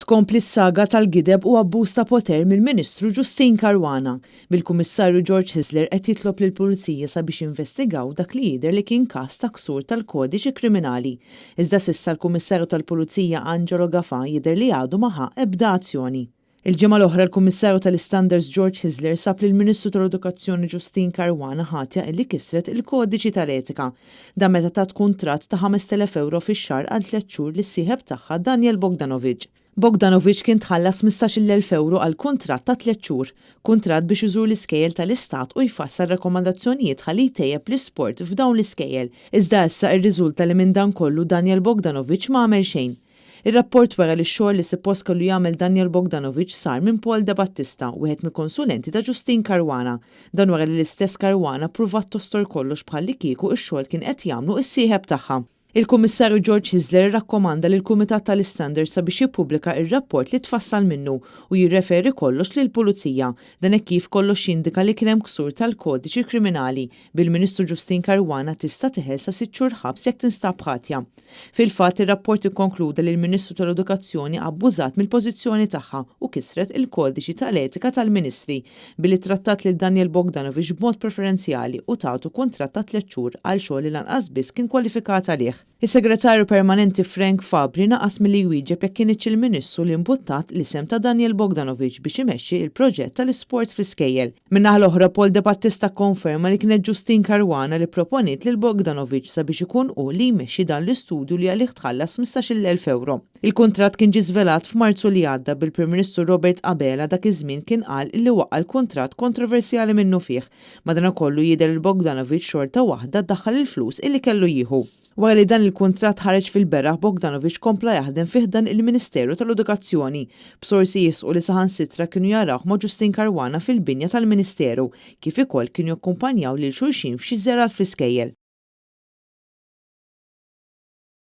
Tkompli s-saga tal-gideb u abbuż ta' poter mill-Ministru Justyne Caruana, bil-Kummissarju George Hyzler qed jitlob lill-Pulizija sabiex jinvestigaw dak li jidher li kien każ ta' ksur tal-kodiċi kriminali. Iżda s'issa l-Kummissarju tal-Pulizija Angelo Gafà jidher li għadu ma ħa ebda azzjoni. Il-ġimgħa l-oħra l-Kummissarju tal-Istandards George Hyzler sab lill-Ministru tal-Edukazzjoni Justyne Caruana ħatja illi kisret il-kodiċi tal-etika. Dan meta tat kuntratt ta' 5,000 ewro fix-xahar għal tlett xhur lis-sieħeb tagħha Daniel Bogdanovic. Bogdanovic kien tħallas 15,000 ewro għal kuntratt ta' tlett xhur, kuntratt biex iżur l-iskejjel tal-Istat u jfassal rakkomandazzjonijiet ħalli jtejjeb l-isport f'dawn l-iskejjel. Iżda issa irriżulta li minn dan kollu Daniel Bogdanovic ma għamel xejn. Ir-rapport wera li x-xogħol li sippost kellu jagħmel Daniel Bogdanovic sar minn Paul Debattista, wieħed mill-konsulenti ta' Justyne Caruana. Dan wara li l-istess Caruana ppruvat tostor kollox bħallikieku x-xogħol kien qed jagħmlu s-sieħeb tagħha. Il-Kummissarju George Hyzler irrakkomanda lill-Kumitat tal-Istandards sabiex jippubblika r-rapport li tfassal minnu u jirreferi kollox lill-Pulizija. Dan hekk kif kollox jindika li kien hemm ksur tal-kodiċi kriminali, bil-Ministru Justyne Caruana tista' teħel sa sitt xhur ħabs jekk tinstab ħatja. Fil-fatt, ir-rapport ikkonkluda li l-Ministru tal-Edukazzjoni abbużat mill-pożizzjoni tagħha u kisret il-kodiċi tal-etika tal-Ministri billi ttrattat lil Daniel Bogdanovic b'mod preferenzjali u tatu kuntratt ta' tlett xhur għal xogħol li lanqas biss kien kwalifikat għalih. Is-Segretarju Permanenti Frank Fabri naqas milli jwieġeb jekk kinitx il-Ministru li imbuttat l-isem ta' Daniel Bogdanovic biex imexxi l-proġett tal-isport fl-iskejjel. Min-naħa l-oħra, Paul Debattista kkonferma li kienet Justyne Caruana li pproponiet lil Bogdanovic sabiex ikun hu li jmexxi dan l-istudju li għalih tħallas 15,000 ewro. Il-kuntratt kien ġie żvelat f'Marzu li għadda bil-Prim Ministru Robert Abela dak iż-żmien kien qal illi waqqa' l-kuntratt kontroversjali minnufih. Madanakollu jidher li Bogdanovic xorta waħda daħħal il-flus illi kellu jieħu. Wara li dan il-kuntratt ħareġ fil-beraħ Bogdanovic kompla jaħdem fi ħdan il-Ministeru tal-Edukazzjoni, b'sorsi jisħqu li saħansitra kienu jarawh ma' Justyne Caruana fil-binja tal-Ministeru, kif ikoll kienu jakkumpanjaw lil xulxin f'xi żjarat fl-iskejjel.